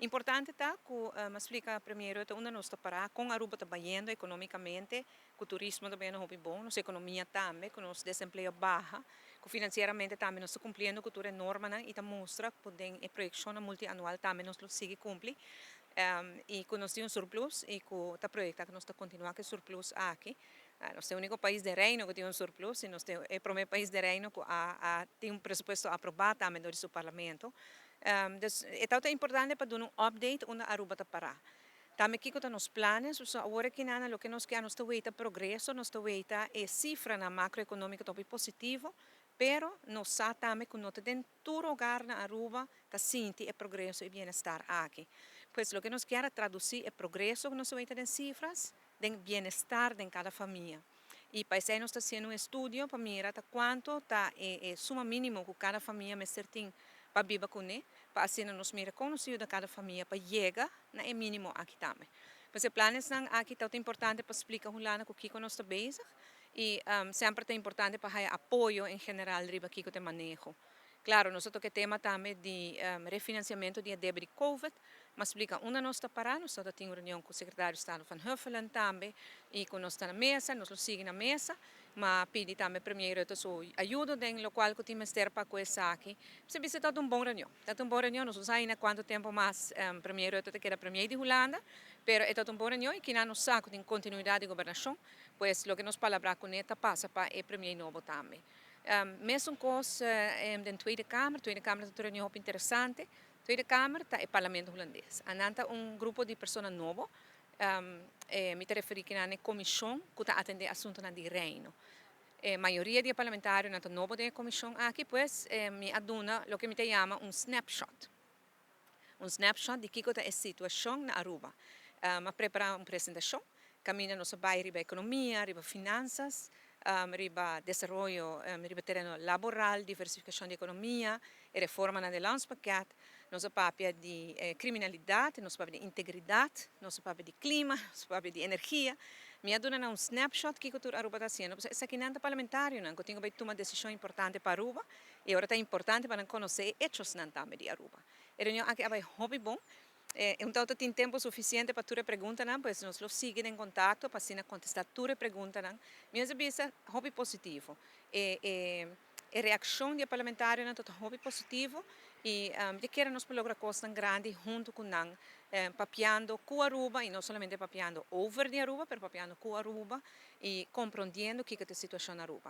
Importante ta cu a splica Premier Rutte unda nos ta para, con Aruba ta bayendo economicamente, cu turismo ta bayendo hopi bon, nos economia tambe, cu nos desempleo a baha, cu financieramente tambe nos ta cumpliendo cu tur e normanan y ta mustra cu den e proyeccionnan multianual tambe nos lo sigui cumpli y cu nos tin un surplus y cu ta proyecta cu nos ta continua cu e surplus aki. Nos ta e unico pais den Reino cu tin un surplus y nos ta e prome pais den Reino cu a tin un presupuesto aproba tambe door di su Parlamento. Dus e tabata importante pa duna un update unda Aruba ta para. Tambe kiko ta nos planes, so awor aki nan loke nos kier, nos ta weita progreso, nos ta weita e cifranan macroeconomico ta hopi positivo, pero nos sa tambe cu no ta den tur hogar na Aruba ta sinti e progreso y bienestar aki. Pues loke nos kier a traduci e progreso cu nos ta weita den cifras den bienestar den cada famia. Y pa esey nos ta haciendo un estudio pa mira ta cuanto ta e suma minimo cu cada famia mester tin pa biba cune, pa asina nos mira con nos yuda cada famia pa yega na e minimo aki tambe. Pues e planesnan aki ta importante pa splica Hulanda cu kico nos ta bezig y semper ta importante pa haya apoyo en general riba kico ta e maneho. Claro, nos a toca e tema tambe di refinanciamento di e debe di Covid, m'a splica unda nos ta para. Nos ta tin un reunion cu Secretario di Estado Van Huffelen tambe y cu nos ta na mesa, nos lo sigui na mesa, m'a pidi tambe Premier Rutte su ayudo den locual cu tin mester pa cu esaki. Mester bisa ta un bon reunion, ta un bon reunion. Nos no sa ainda cuanto tempo mas Premier Rutte ta keda Premier di Hulanda, pero e ta un bon reunion y kina nos sa cu tin continuidad di gobernacion, pues loke nos palabra cune ta pasa pa e Premier nobo tambe. Mesun cos den Tweede Kamer. Tweede Kamer ta un reunion hopi interesante. Tweede Kamer ta e Parlamento Hulandes. Anan ta un grupo di persona nobo. Mi ta referi kinan e comision cu ta atende asuntonan di Reino. E mayoria di e parlamentarionan ta nobo den e comision aki, pues mi a duna loke mi ta yama un snapshot. Un snapshot di kico ta e situacion na Aruba. A prepara un presentacion caminda nos a bay riba economia, riba finanzas, riba desaroyo riba tereno laboral, diversificacion di economia, e reformanan di landspakket. Nos a papia di criminalidad, nos a papia di integridad, nos a papia di clima, nos a papia di energia. Mi a duna nan un snapshot kico tur Aruba ta haciendo, pasobra esakinan ta parlamentarionan cu tin cu bay tuma decision importante pa Aruba y ora ta importante pa nan conoce e hechosnan tambe di Aruba. E reunion aki a bay hopi bon. Un tawata tin tempo suficiente pa tur e preguntanan, pues nos lo sigui den contacto pa asina contesta tur e preguntanan. Mi a bisa hopi positivo. E reaccion di e parlamentarionan ta hopi positivo y mi kier nos por logra cosnan grandi hunto cu nan, papiando cu Aruba y no solamente papiando over di Aruba, pero papiando cu Aruba y comprendiendo kico ta e situacion na Aruba.